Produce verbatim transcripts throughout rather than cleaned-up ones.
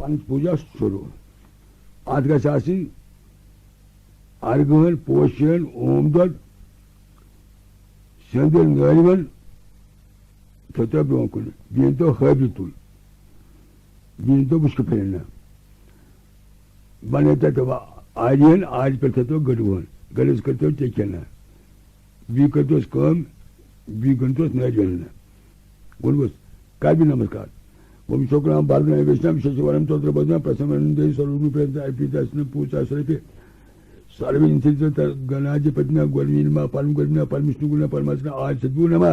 پنٕنۍ پوٗجا شروٗع۔ اَتھ گژھِ آسٕنۍ ارگہن، پوشن، اوم دۄد، سیٚنٛدٕر نٲرِوَن تھٲوتو برٛونٛہہ کُن۔ بیٚیہِ أنۍتو ہٲبِتُل، بیٚیہِ أنۍتو وُشکہٕ پھٔلۍ ہنا۔ بنٲوتو تِم آرِ ہن، آرِ پٮ۪ٹھ تھٲوتو گٔڑوُہن، گٔڑِس کٔرۍتو ٹیٚکہِ ہنا۔ بیٚیہِ کٔرۍتوس کٲم، بیٚیہِ گٔنٛڈۍتوس نٲرِوَن ہنا۔ ووٚنمَس، کَر بیٚیہِ نمسکار۔ ووٚن، شُکرام بردم ویشنم ششورم چتربھجم پرسنم دے سروپم پیتا پیتا سنم پوچا سرپے۔ سروین سیتا گنادی پتنا گورمین ما پرم گورمین پرمشن گنا پرماسنا آج سدو نما۔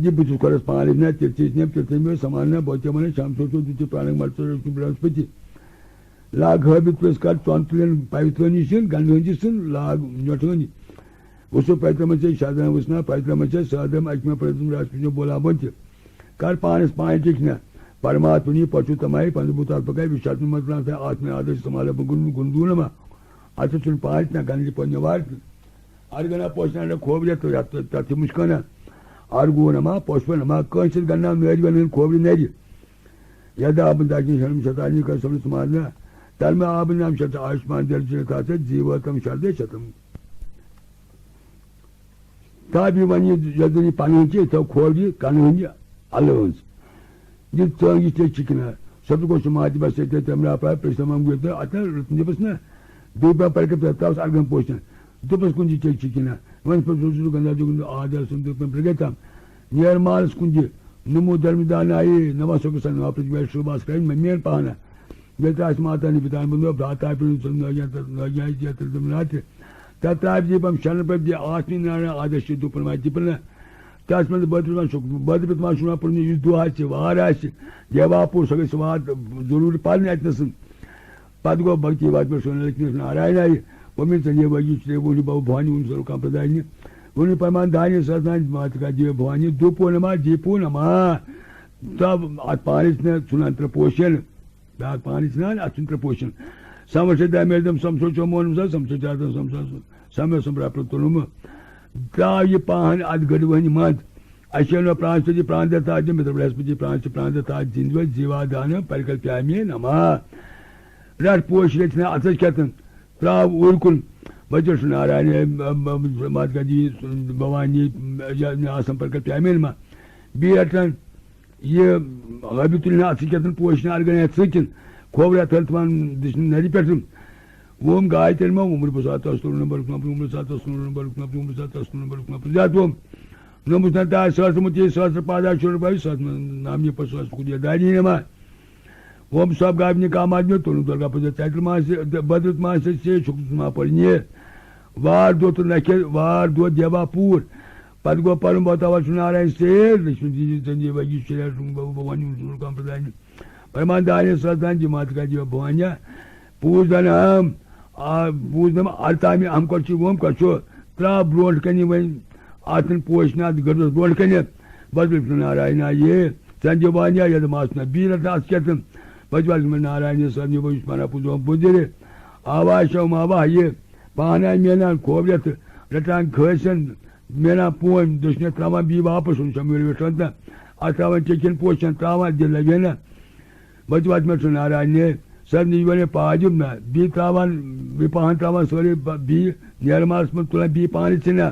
یہِ بہٕ چھُس خۄدایَس پانَے نہ تِرتھِس نیم تِرتھِس مےٚ سمان نہ بہٕ تہِ وَنان شام سوچو دُتہِ پرانک مرژو رشن برہسپتی۔ لاگ ہٲبِتُلس کر چون تُلن پویترو نِش گنٛڈٕ ہٕنٛدِ سُنٛد لاگ نیوٚٹھ ہٕنٛدِ۔ وُچھو پویترمس چھے شادن وُچھنا پویترمس چھے سادم اکہِ مےٚ پرتم راس پُجو بولا بنتہِ۔ کر پانس پانہٕ ٹھیک نہ۔ پرماتمنی پچو تمائی پنٛد بُتار پکائی وِشاتمہ مطلب آتمہ آدش سمالہ گُنٛدوٗنما۔ اتھ چھُنہٕ پانس نہ گنٛدٕ پننہِ وارٕ تہِ۔ ارگنا پوشنا نہ کھوورِ تہٕ یتھ تتھ چھِ مُشکانہ۔ ارگوٗنما پوشپنما کٲنٛسہِ سۭتۍ گنٛڈناو نٲرۍ ونہٕ ہٕنٛدۍ کھوورِ نرِ۔ یدا آبن داجن شرم شتانی کر سمن سمادنا۔ تنمہ آبن نام شت آیُشمان دل جن تھا سے جیوتم شردے شتم۔ تابی ونہِ یۄس زن یہِ پنٕنۍ چھِ، یہِ تھٲو کھوورِ کنہٕ ہٕنٛدِ الہٕ ہٕنٛز۔ یہِ ژٲنٛگۍ یہِ ٹیٚکۍ چھِ کِنۍ؟ سۄ تہِ گوٚو سُہ ماتہِ بس سۭتۍ تمہِ راپا پرٛژھ تمام گوٚو تہٕ اتھ نہ رٔژ نِبس نہ۔ بیٚیہِ پٮ۪وان پرکھٕ پٮ۪ٹھ ترٛاوس ارگن پوشن۔ دوٚپُس کُنہِ جایہِ ٹیٚکۍ چھِ کِنۍ؟ وۄنۍ پتہٕ سُہ چھُ گندا جو گندا آدر سُنٛد دیُت مےٚ پرٛگے تام۔ نیر مالس کُنہِ جایہِ نمو درمدان آیے نوا سۄ گژھن واپس گژھِ شُباس کرٕنۍ مےٚ مین پہنہ۔ ییٚلہِ تہِ آسہِ ماتانی پِتان بنٛدو برٛاتاپہِ نٲجان تہٕ نٲجان یتر دم ناتہِ۔ تتھ ترٛاوِ دیٖپم شرن پٮ۪ٹھ دِ آسمی نارا آدش چھِ دُپن واتہِ دِپن۔ تتھ منٛز بدر وان چھُ بدر پٮ۪ٹھ وان چھُ وان پوٚرمُت یُس دۄہ آسہِ وار آسہِ۔ دیوا پوٗر سۄ گژھِ وار ضروٗری پرنہِ اتہِ نسن۔ پتہٕ گوٚو بھکتی وات پٮ۪ٹھ سُنٛد لکھمِس ناراینا یہِ۔ ووٚمِن ژےٚ یہِ وٲجی چھُ ترٛےٚ وُہنہِ بہٕ بھوانی وُن سرو کم پردھانی۔ ووٚنُن پرمان دھانی سرسان مات کا دیو بھوانی دوپو نما دیپو نما۔ تب اتھ پانس نے ژھُنان ترٛےٚ پوشن۔ بیٛاکھ پانہٕ چھِ نان، اَتھ چھُنہٕ ترٛےٚ پوشن۔ سمسے دمیردم سمسو چومونم سا سمسو چاردم سمسو سمے سمرا پرتونم۔ ترٛاو یہِ پاہن اَتھ گٔڑوٕنۍ منٛز۔ اَسہِ چھِ نہٕ پرٛانٛژھ پٔتی پرٛانٛژھ دَہ تاج دِم، مےٚ دوٚپ، برٛہسپتی پرٛانٛژھ چھِ پرٛانٛژھ دَہ تاج دِنۍ دِوَے، زیٖوا دانہٕ پرکل پیامے نما۔ رَٹھ پوش رٔٹھۍ نہ اَتھس کھٮ۪تن۔ ترٛاو اوٗرۍ کُن۔ بچو چھُ ناراینی، م-، م-، مات گدی، بھوانی، یا آسان پرکل پیامے نما۔ بیٚیہِ رَٹن۔ یہِ ہٲبِتُل نہٕ اَتھٕ کٮ۪تھ پوشہِ نہٕ اَرگَن یَتھ سۭتۍ کِنۍ۔ کھوورِ اَتھ ہٲلۍ تِمَن دِژ نہٕ نَرِ پٮ۪ٹھ۔ ووم گاے تیٚلہِ ما وُمرِ بہٕ ساتہٕ اوس تُلُن نمبر کُنَپتہٕ، وُمرِ ساتہٕ اوس تُلُن نمبر کُنَپتہٕ، وُمرِ ساتہٕ اوس تُلُن نمبر کُنَپتہٕ۔ زیادٕ ووم۔ نوٚمُس نہ تاج سٲتھ مُت یہِ سٲتھ پاداش چھُ رُپاے سٲتھ نامی پَتہٕ سٲتھ کُدیہ داری نما۔ ووم سب گاو نِکام آدمی تُلُن درگا پَتہٕ ژَتہِ ماسہِ بدرت ماسہِ سے چھُکھ ژٕ ما پَرنہِ۔ وار دۄہ تہٕ نَکھِ وار دۄہ دیوا پوٗر۔ پتہٕ گوٚو پرُن بوتاوَل چھُ ناراین سیر، لٔچھمٕژ دیٖدی ژٔندی بگی شریٹھ بہٕ وَنہِ یُن سُہ کَم پرٛدانہِ۔ پرمان دانہِ سَتان جماعت کا دیو بھوانیا۔ پوٗزنم، آ، پوٗزنم ارتامی اہم کۄٹ چھُ ووم کۄٹ چھُ۔ ترٛاو برونٛٹھ کَنہِ وۄنۍ آتن پوش ناد گٔرزَس برونٛٹھ کَنہِ۔ بس لٔچھ ناراین آیے۔ ژَندِ بھوانیا یَتھ ماس نہ بیٖر اَتھ اَتھ کیٛاہ تہٕ۔ پتہٕ وَلہِ ناراین سَتنہِ بہٕ یُس پَنہ پوٗزوم بُدِرِ۔ آواز چھَو ما واہ یہِ۔ پانہٕ آے میلان کھوورٮ۪تھ رَٹان کھٲسٮ۪ن، میلان پوٗنۍ دٔچھنہِ ترٛاوان بیٚیہِ واپس ہُن چھَم ویٹھان تہٕ اَتھ ترٛاوان ٹیٚکٮ۪ن پوشَن ترٛاوان دِل لَگے نہ۔ بَتہِ وَتہِ مےٚ چھُ ناراض نے سَر نِش وَنے پاجُم نہ بیٚیہِ ترٛاوان بیٚیہِ پَہَن ترٛاوان سٲرٕے بَ-، بیٚیہِ نیرمالَس منٛز تُلان بیٚیہِ پانَے ژھٕنان۔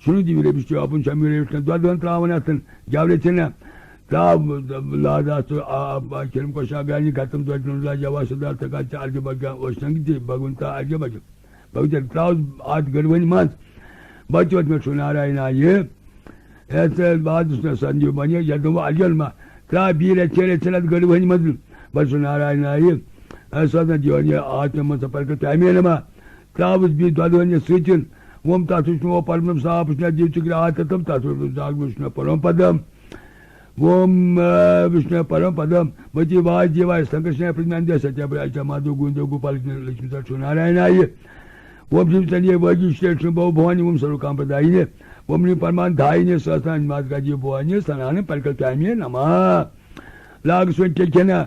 چھُنہٕ دِوِرے بِچ چھُ اَپُن چھَم ویٹھان دۄدَن ترٛاوان اَتھَن گٮ۪ورے ژھٕنان۔ ترٛاو لاز اَتھ ژٕ آ-، آ-، کھیٚرم کۄشا گرنہِ گَتَم دۄدِ نُن لاج یَوا سُدھار تہٕ کَتہِ چھِ اَرجہِ بَگان اوس سَنٛگ تہِ بَگُن تہٕ اَرجہِ بَگان۔ بہٕ تہِ ترٛاوُس اَتھ گٔڑوٕنۍ منٛز۔ بہٕ تہِ وَتہِ مےٚ چھُ ناراین آیہِ۔ ہے ژٕ بہٕ حظ چھُس نہٕ سَنجیو بَنہِ، یَتھ دوٚپ اَرجَن ما۔ ترٛاو بیٚیہِ رَژھِ رَژھِ اَتھ گٔڑوٕنۍ منٛز۔ بہٕ چھُس ناراین آیہِ۔ ہے سۄ نہ دِوان یہِ آز مےٚ منٛز سۄ پَرکَر پیمے نہٕ ما۔ ترٛاوُس بیٚیہِ دۄدوٕنہِ سۭتۍ۔ ووٚم تَتھ وٕچھ مےٚ پَرُن صاف وٕچھ مےٚ دِو ژٕ گرٛاو تہٕ تِم تَتھ وٕچھ مےٚ داغ وٕچھ مےٚ پَرُن پَدَم۔ ووم، آ، وشنو پرم پدم، متی واج دیواج سنکرشن پرنندے ستیا پرچا مادو گوندو گوپال لکشمی سر چھو نارائن آئیے۔ ووم جیم سنجے واجی شتر چھو بہو بھوانی ووم سرو کام پردائینے۔ ووم نی پرمان دھائینے سہسان مات گاجی بھوانی سنان پرکل چامیے نما۔ لاگ سوچ کے کھنا۔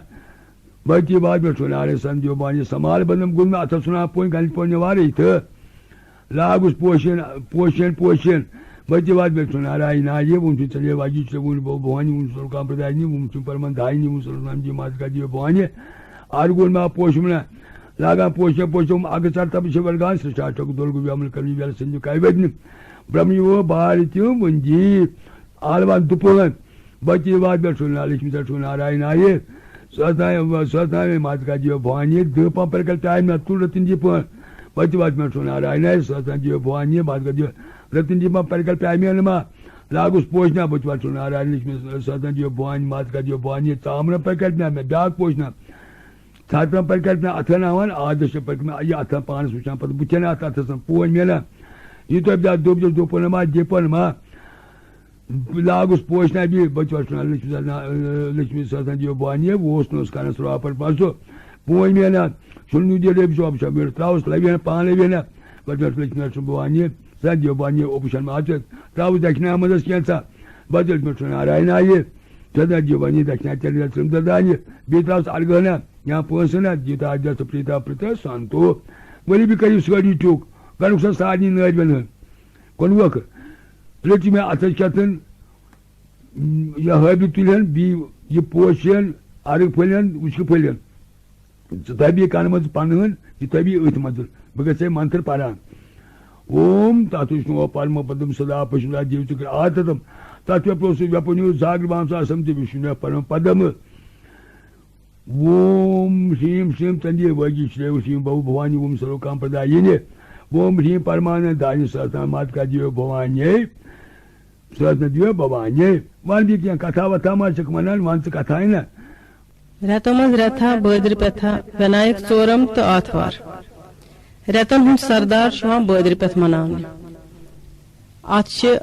متی واج میں چھو نارائن سن دیو بانی سمال بندم گون میں اتھا سنا پوین گنج پوین وارے تھے۔ لاگُس پوشن، پوشن، پوشن۔ بچی وات بیٹھ سو نارائن آیے، وُن چھُ ژےٚ واجی چھُ وُن بو بھوانی، وُن سو کام پرداینی، وُن چھُ پرمان داینی، وُن سو نام جی مات کا دیو بھوانی۔ آر گول ما پوشمنا، لاگان پوشے پوشم اگہ چر تب چھِ ورگان سرشا ٹھک دول گو عمل کرنی ویل سنجو کائی بدن۔ برہم یو بار تیو ونجی، آلوان دپون۔ بچی وات بیٹھ سو نا لکشمی سر سو نارائن آیے۔ سوتان سوتان مات کا دیو بھوانی، دہ پان پر کل ٹائم نہ تل رتن جی پان۔ بچی وات بیٹھ سو نارائن آیے، سوتان دیو بھوانی، مات کا دیو رتن جی پان پر کل ٹائم نہ ما۔ لاگوس پوشنا بچ وچھُن نارائن لکشمی ساتن دیو بوانی مات کا دیو بوانی تامرا پر کٹنا میں بیاگ پوشنا۔ ساتن پر کٹنا اتھن آوان آدش پر کٹنا یہ اتھن پانس وچھان پتہ بچن اتھ اتھس پوش میلان۔ یہ تو بیا دوب جو دوپن ما دیپن ما۔ لاگوس پوشنا بی بچ وچھُن لکشمی ساتن لکشمی ساتن دیو بوانی ووس نوس کانس راپر پاسو۔ پوش میلان۔ شنو دی رب جو اب شمیر تراوس لبینا پان لبینا۔ بچ وچھُن لکشمی ساتن بوانی۔ ساتن دیو بوانی اوپشن ما چھ۔ تراوس دکھنا مدس کینسا۔ بدل مٹھو نارائن آیہِ، تدا جیونی دکھنا چلے ترم ددانہِ، بیتاس ارگنا، یا پونسنا، جیتا جس پریتا پریتا سانتو۔ ولی بھی کریو سگڑی ٹوک، گنک سا سارنی نٲرۍ بنہٕ۔ کُنوُہ۔ رٔٹۍ مےٚ اتھس کٮ۪تھن، یا ہٲبی تُلہن، بی یہِ پوشن، ارگ پھٔلٮ۪ن، وٕچھکہٕ پھٔلٮ۪ن۔ ژٕ تھٲوی کَنہٕ منٛز پَنہٕ ہن، یہِ تھٲوی أتھۍ منٛز۔ بہٕ گژھٕ ہے منتر پران۔ اوم تتھ وشنو پرم پدم سدا پشمدا دیو چکر آتتم۔ تتھ ویپروسو ویپنیو زاگر وامسا سم تہ وشنو پرم پدم۔ اوم شریم شریم تندی وگی شریو شریم بہو بھوانی اوم سروکام پرداینے۔ اوم شریم پرمانند دانی سرتان مات کا دیو بھوانی۔ سرتان دیو بھوانی۔ ون بیٚیہِ کینٛہہ کتھا وتھا ما چھکھ ونان، ون ژٕ کتھا ہے نا۔ رٮ۪تو منٛز رٮ۪تھا، بٲدرِ پٮ۪تھا، وِنایک ژورم تہٕ آتھوار۔ رٮ۪تن ہُنٛد سردار چھُ یِوان بٲدرِ پٮ۪ٹھ مناونہٕ۔ اَتھ چھِ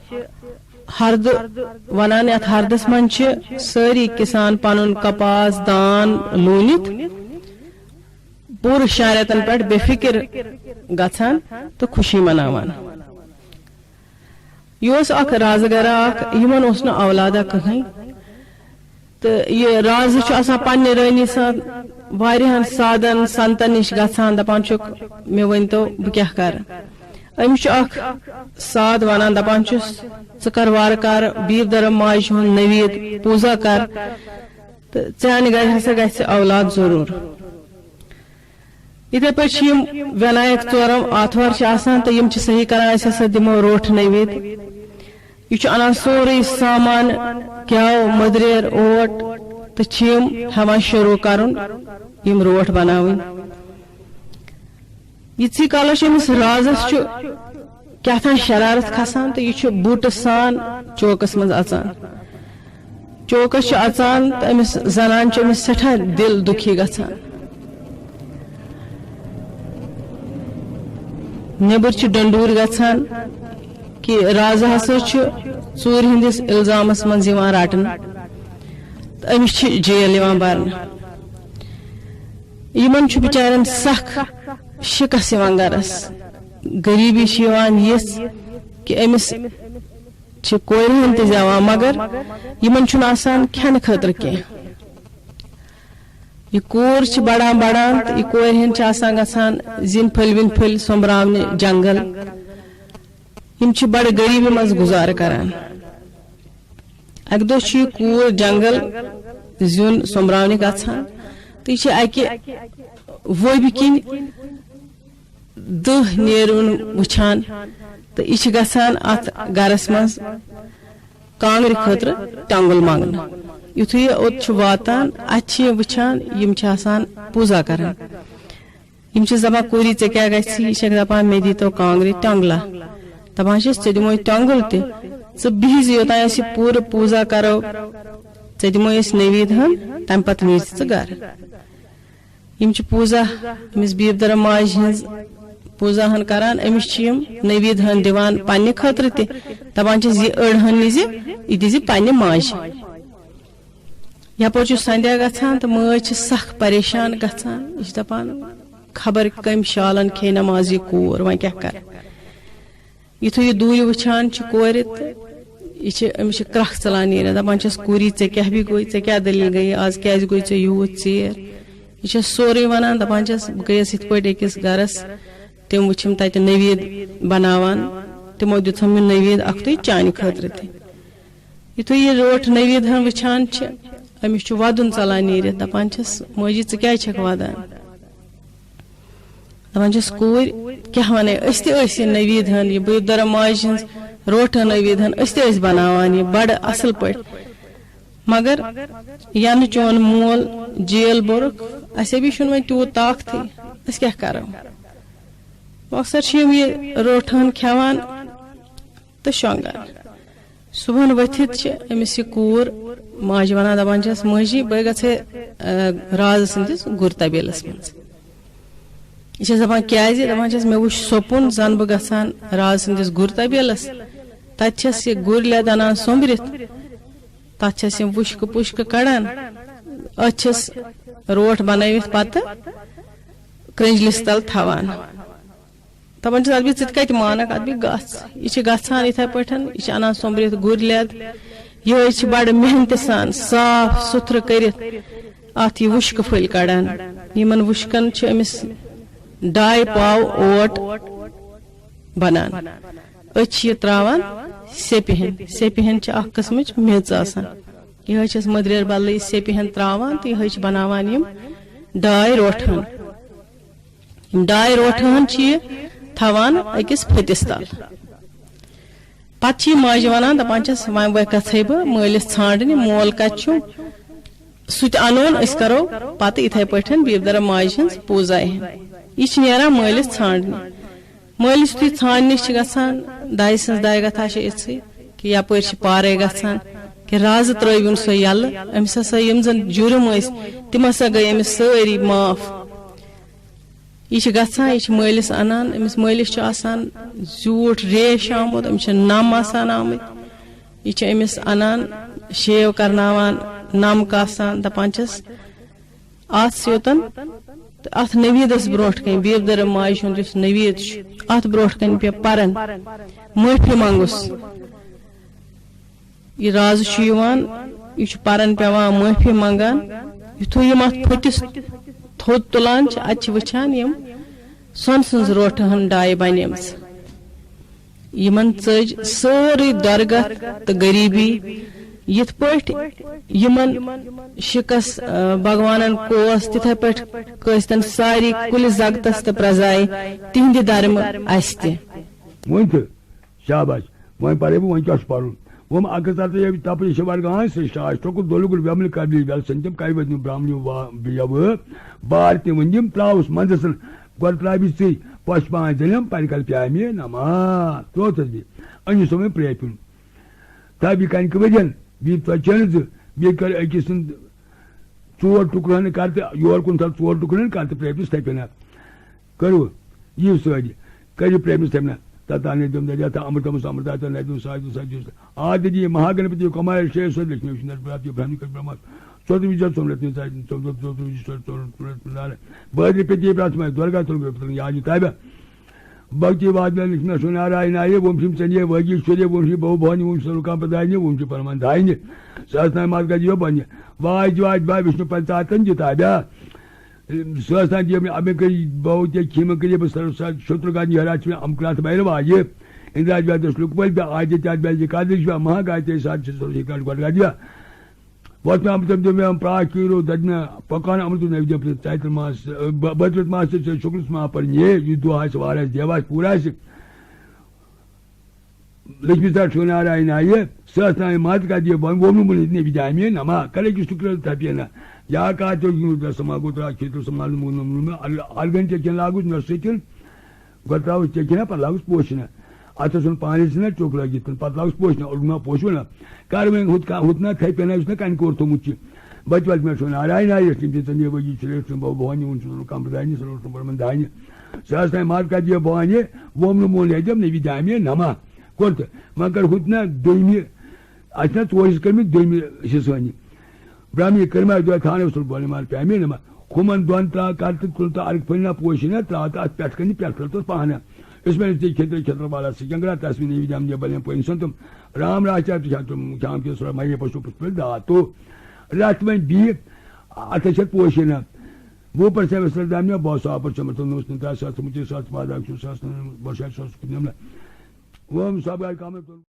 ہردٕ وَنان، یَتھ ہردَس منٛز چھِ سٲری کِسان پَنُن کپاس، دان لوٗنِتھ پوٗرٕ شٮ۪ن رٮ۪تن پٮ۪ٹھ بے فِکر گژھان تہٕ خوشی مناوان۔ یہِ اوس اکھ رازٕ گرا اکھ، یِمن اوس نہٕ اولادا کٕہٕنۍ۔ تہٕ یہِ رازٕ چھُ آسان پننہِ رٲنی سان واریاہن سادن سنتن نِش گژھان، دپان چھُکھ، "مےٚ ؤنۍتو، بہٕ کیٛاہ کرٕ؟" أمِس چھُ اکھ ساد ونان، دپان چھُس، "ژٕ کر وارٕ کارٕ بیٖر درم ماجہِ ہُنٛد نوید پوٗزا کر، تہٕ چانہِ گرِ ہسا گژھِ اولاد ضروٗر۔" یِتھے پٲٹھۍ چھِ یِم وِنایک ژورم آتھوار چھِ آسان تہٕ یِم چھِ صحیح کران، أسۍ ہسا دِمو روٹھ نٔوِد۔ یہِ چھُ اَنان سورُے سامان، گٮ۪و، مٔدریر، اوٹ تہٕ چھِ یِم ہٮ۪وان شروٗع کرُن یِم روٹھ بناوٕنۍ۔ یِتھسٕے کالس چھُ أمِس رازس چھُ کیٛاہ تام شرارت کھسان تہٕ یہِ چھُ بوٗٹہٕ سان چوکس منٛز اژان۔ چوکس چھُ اژان تہٕ أمِس زنان چھُ أمِس سٮ۪ٹھاہ دِل دُکھی گژھان۔ نیٚبٕرۍ چھِ ڈنڈوٗرۍ گژھان کہِ رازٕ ہسا چھُ ژوٗرِ ہٕنٛدِس الزامس منٛز یِوان رٹنہٕ تہٕ أمِس چھِ جیل یِوان برنہٕ۔ یِمن چھُ بِچارٮ۪ن سخ شِکس یِوان گرس۔ غریٖبی چھِ یِوان یِژھ کہِ أمِس چھِ کورِ ہٕنٛدۍ تہِ زٮ۪وان، مگر یِمن چھُنہٕ آسان کھٮ۪نہٕ خٲطرٕ کینٛہہ۔ یہِ کوٗر چھِ بڑان بڑان تہٕ یہِ کورِ ہٕنٛدۍ چھِ آسان گژھان زِنۍ پھٔلۍ وِنۍ پھٔلۍ سوٚمبراونہِ جنگل۔ یِم چھِ بڑٕ غریٖبی منٛز گُزارٕ کران۔ اکہِ دۄہ چھِ یہِ کوٗر جنگل زیُن سوٚمبراونہِ گژھان تہٕ یہِ چھِ اکہِ ووبہِ کِنۍ دٔہ نیرُن وٕچھان تہٕ یہِ چھِ گژھان اتھ گرس منٛز کانٛگرِ خٲطرٕ ٹۄنٛگُل منٛگنہٕ۔ یُتھُے یہِ اوٚت چھُ واتان، اتہِ چھِ یہِ وٕچھان، یِم چھِ آسان پوٗزا کران۔ یِم چھِ دپان، "کوٗری، ژےٚ کیٛاہ گژھی؟" یہِ چھکھ دپان، "مےٚ دیٖتو کانٛگرِ ٹۄنٛگلا۔" دپان چھِس، "ژےٚ دِموے ٹۄنٛگُل تہِ، ژٕ بِہزِ یوٚتام أسۍ یہِ پوٗرٕ پوٗزا کرو، ژےٚ دِموے أسۍ نٔویٖد ہن، تمہِ پتہٕ نیٖرزِ ژٕ گرٕ۔" یِم چھِ پوٗزا أمِس بیٖب دَرم ماجہِ ہٕنٛز پوٗزا ہن کران۔ أمِس چھِ یِم نٔویٖد ہن دِوان پننہِ خٲطرٕ تہِ، دَپان چھِس، "یہِ أڑ ہن نِزِ، یہِ دِزِ پننہِ ماجہِ۔" یپٲرۍ چھُ سنٛدھیا گژھان تہٕ مٲج چھِ سخ پریشان گژھان۔ یہِ چھِ دَپان، "خبر کٔمۍ شالن کھیٚیہِ نٮ۪ماز یہِ کوٗر، وۄنۍ کیٛاہ کرٕ؟" یُتھُے یہِ دوٗرِ وٕچھان چھِ کورِ تہٕ یہِ چھِ، أمِس چھِ کرٛکھ ژَلان نیٖرِتھ، دَپان چھِس، "کوٗری، ژےٚ کیٛاہ بھی گوٚے؟ ژےٚ کیٛاہ دٔلیٖل گٔیے؟ آز کیٛازِ گوٚے ژےٚ یوٗت ژیر؟" یہِ چھَس سورُے وَنان، دَپان چھَس، "بہٕ گٔیَس یِتھ پٲٹھۍ أکِس گَرَس، تٔمۍ وٕچھِم تَتہِ نٔویٖد بَناوان، تِمو دیُت مےٚ نوید اکھتُے چانہِ خٲطرٕ تہِ۔ یُتھُے یہِ روٹھ نوید ہن وٕچھان چھِ، أمِس چھُ ودُن ژلان نیٖرِتھ، دپان چھِس، "ماجی، ژٕ کیازِ چھکھ ودان؟" دپان چھِس، "کوٗرۍ، کیٛاہ وَنے، أسۍ تہِ ٲسۍ یہِ نوید ہن، یہِ بٔرِتھ دۄرا ماجہِ ہٕنٛز روٹھ نوید ہن، أسۍ تہِ ٲسۍ بناوان یہِ بڑٕ اصل پٲٹھۍ، مگر ینہٕ چون مول جیل بوٚرُکھ، اسے بیٚیہِ چھُنہٕ وۄنۍ تیوٗت طاقتٕے، أسۍ کیٛاہ کرو؟" مۄخصر چھِ یِم یہِ روٹھ ہن کھٮ۪وان تہٕ شۄنٛگان۔ صُبحن ؤتھِتھ چھِ أمِس یہِ کوٗر ماجہِ وَنان، دَپان چھَس، "مٲجی، بہٕ گژھٕ ہے، آ، راز سٕنٛدِس گُر طبیلس منٛز۔" یہِ چھَس دَپان، "کیٛازِ؟" دَپان چھَس، "مےٚ وُچھ سۄپُن، زَن بہٕ گژھٕ ہن راز سٕنٛدِس گُر طبیلس۔ تَتہِ چھَس یہِ گُرۍ لٮ۪د اَنان سوٚمبرِتھ، تَتھ چھَس یِم وُشکہٕ پُشکہٕ کَڑان، أتھۍ چھَس روٹھ بَنٲوِتھ پَتہٕ کرٛنٛجلِس تَل تھاوان۔" دَپان چھِس، "اَدٕ بیٚیہِ ژٕ تہِ کَتہِ مانَکھ، اَدٕ بیٚیہِ گژھ۔" یہِ چھِ گژھان یِتھَے پٲٹھۍ، یہِ چھِ اَنان سوٚمبرِتھ گُرۍ لٮ۪د۔ یِہوٚے چھِ بَڑٕ محنتہٕ سان صاف سُتھرٕ کٔرِتھ اَتھ یہِ وُشکہٕ پھٔلۍ کَڑان۔ یِمَن وُشکَن چھِ أمِس ڈاے پاو اوٹ بَنان۔ أتۍ چھِ یہِ ترٛاوان سیٚپہِ ہِن۔ سیٚپہِ ہِن چھِ اَکھ قٕسمٕچ میٚژ آسان۔ یِہوٚے چھِس مٔدریر بدلہٕ یہِ سیٚپہِ ہِن ترٛاوان تہٕ یِہوٚے چھِ بَناوان یِم ڈاے روٹھَن۔ یِم ڈاے روٹہٕ ہن چھِ یہِ تھاوان أکِس پھٔتِس تل۔ پتہٕ چھِ یہِ ماجہِ ونان، دپان چھس، "وۄنۍ وۄنۍ گژھے بہٕ مٲلِس ژھانڈنہِ، مول کتہِ چھُ؟ سُہ تہِ انون، أسۍ کرو پتہٕ یِتھے پٲٹھۍ بیبدرا ماجہِ ہٕنٛز پوٗزایہِ ہٕنٛز۔" یہِ چھِ نیران مٲلِس ژھانڈنہِ۔ مٲلِس یُتھُے ژھانڈنہِ چھِ گژھان، دایہِ سٕنٛز دایہِ گتھا چھِ یِژھٕے کہِ یپٲرۍ چھِ پارے گژھان کہِ رازٕ ترٲوِن سۄ یلہٕ، أمِس ہسا یِم زن جُرم ٲسۍ، تِم ہسا گٔے أمِس سٲری معاف۔ یہِ چھِ گژھان، یہِ چھِ مٲلِس اَنان، أمِس مٲلِس چھُ آسان زیوٗٹھ ریش آمُت، أمِس چھِ نَم آسان آمٕتۍ، یہِ چھِ أمِس اَنان، شیو کَرناوان، نَم کاسان، دَپان چھِس، "اَتھ سیوٚتَن تہٕ اَتھ نویٖدَس برونٛٹھ کَنہِ، بیبدرٕ ماجہِ ہُنٛد یُس نویٖد چھُ، اَتھ برونٛٹھ کَنہِ پیٚیہِ پَرَن، معٲفی منٛگُس۔" یہِ رازٕ چھُ یِوان، یہِ چھُ پَرَن پٮ۪وان، معٲفی منٛگان۔ یُتھُے یِم اَتھ پھٔتِس تھوٚد تُلان چھِ، اَتہِ چھِ وٕچھان یِم سۄنہٕ سٕنٛز روٹہٕ ہن ڈایہِ بَنیمٕژ۔ یِمن ژٔج سٲرٕے درگت تہٕ غریٖبی۔ یِتھ پٲٹھۍ یِمن شِکس، آ، بھگوانن کوس، تِتھے پٲٹھۍ کٲسۍتن ساری کُلہِ زگتس تہٕ پرزایہِ تِہنٛدِ درمہٕ اَسہِ تہِ۔ وۄنۍ تہٕ شاباش، وۄنۍ پرے بہٕ، وۄنۍ کیٛاہ چھُ پرُن؟ وۄنۍ اَکھ ہَتھ ژۄداہ ییٚمہِ تپہٕ یہِ چھِ ورگان، سرٛشٹِ آش ٹۄکُر دۄلُکُر وٮ۪ملہِ قبلی وٮ۪ل سٔنۍ تِم کَوِ وٲتۍ نہٕ برٛہمنہِ وا-، یَوٕ بار تہِ وۄنۍ یِم ترٛاوُس منٛزَس۔ گۄڈٕ ترٛاوِ ژٕے، پۄشہِ پانٛژھ دٔلیٖم، پَرِ کَل پیٛامہِ نما۔ ترٛوو تَس بیٚیہِ۔ أنِو سا وۄنۍ پرٛیپیُن۔ تھاو بیٚیہِ کَنہِ کہِ ؤرِیَن، بیٚیہِ ژۄچہِ چٲنِس زٕ، بیٚیہِ کَر أکِس سُنٛد ژور ٹُکرٕ ہن کَر تہٕ یور کُن تھاو ژور ٹُکرٕ ہن کَر تہٕ پرٛیپیُس تھَپہِ نہ۔ کٔرِو یہِ سۭتۍ، کٔرِو پرٛیمِس تَمہِ نہ، تَتھ اَنَے تِم دَریا تہٕ اَمرتَمَس اَمرتا تہٕ نَتہِ سُہ سُہ آ دِدی مہاگنپتی کُمار شیش سُہ لکشمی وشنو پرٛاپتی برٛہمی کر برٛہما ژوٚدُے جَتھ ژوٚمرَت نِژ ژوٚدُے ژوٚدُے ژوٚدُے ژوٚدُے بدری پتی پرٛتھ ماے دُرگا تُلگُر پتن یاد یہِ تابع بھکتی واد لکشمی سُہ نارائنایہ ووم شم چنیہ وٲگی شوریہ ووم شی بہو بھوانی ووم شی سرو کامپرٛداینہِ ووم شی پرمان دھاینہِ سہس ناے مات گدیو بنہِ واج واج بھاے وشنو پنچاتن جتابیا۔ سہس ناے دیو مےٚ اَمہِ کٔرۍ بہو تہِ کھیمہٕ کٔرۍ بہٕ سر سر شترگان یہرا چھِ مےٚ امکرات بھیرو آجہِ اندراج بیدس لُکھ پٲلۍ بہٕ آجہِ تیاد بیل جہِ قادر چھِ مےٚ مہا گایتری ساتھ چھِ سر شکار گۄڈٕ گدیا۔ وۄتھ مےٚ امرتم دیو مےٚ پراش کیٖرو دد مےٚ پکان امرتم نوی دیو پتہٕ ژایتر ماس بٲترت ماس تہٕ شکرس ما پر یہِ یہِ دۄہ آسہِ وار آسہِ دیو آسہِ پوٗرٕ آسہِ۔ لکشمی سر چھُ نارائن آیہِ سہس ناے مات کا دیو بن ووم نمون نے وجامے نما کلے کی شکر تھپینا یا کا تو یو سما گوترا کھیتر سما نمون ارگن چکن لاگوس نہ سکن گۄڈٕ ترٛاوُس ٹیٚکہِ ہنا، پَتہٕ لاگُس پوشہِ ہنا۔ اَتھ اوس نہٕ پانَے ژھٕنان ٹیوٚک لٲگِتھ، پَتہٕ لاگُس پوشہِ ہنا، اوٚڑ ما پوشہِ ہنا۔ کَر وۄنۍ ہُتھ کَ-، ہُتھ نا تھَے پٮ۪نہ یُس نہ کَنہِ کور تھوٚمُت چھِ۔ بَچہٕ وَچہٕ مےٚ چھُ وَنان، راے ناے یۄس تِم چھِ ژےٚ نِوٲجی چھِ، ریٚٹھ چھُنہٕ بَو بہٕ وَنہِ، وُن چھُنہٕ کَمرٕ دانہِ، سُہ روٚٹ نہٕ بَرمَن دانہِ۔ سُہ ٲس تَمہِ مَرٕ کَتھ یہِ بہٕ وَنہِ، ووٚم نہٕ مول ہیٚتٮ۪م نہ یہِ دامے نَما۔ کوٚر تہٕ وۄنۍ کَر ہُتھ نہ دوٚیمہِ، اَسہِ چھِنہ ژورِ حِصہٕ کٔرمٕتۍ، دوٚیمہِ حِصہٕ وَنہِ۔ برٛہمہِ کٔرمٕژ دۄہ تھاونہٕ سُل بولہِ مار پیمہِ نما۔ ہُمن دۄن ترٛا-، کر تہٕ تُل تہٕ ارگ پھٔلۍ نہ پوشہِ نہ ترٛاو تہٕ اتھ پٮ۪ٹھ کنہِ پٮ۪ٹھ پھٔلۍ تس پانہ۔ یُس مےٚ أمِس تہِ کھیترٕ کھیترٕ والا سِکنگرا تسمہِ نیوی دم دِیا بلیم پٲنۍ سنتم۔ رام راج چار تہِ چھا تِم کھیام کِس سُرا مہیے پشو پُس پھٔلۍ داتو۔ رتھ وۄنۍ بیٚیہِ اتھ چھِ پوشہِ نہ۔ وہ پر سے وسر دام مےٚ بہٕ اوسُس آپر چمر تہٕ نوٚوُس نہٕ ترٛےٚ ساس تہٕ مُجے ساس تہٕ پاداک چھُ ساس تہٕ بۄشاے ساس کُنہِ نملہ۔ وہ ہم سب کا کام ہے تو۔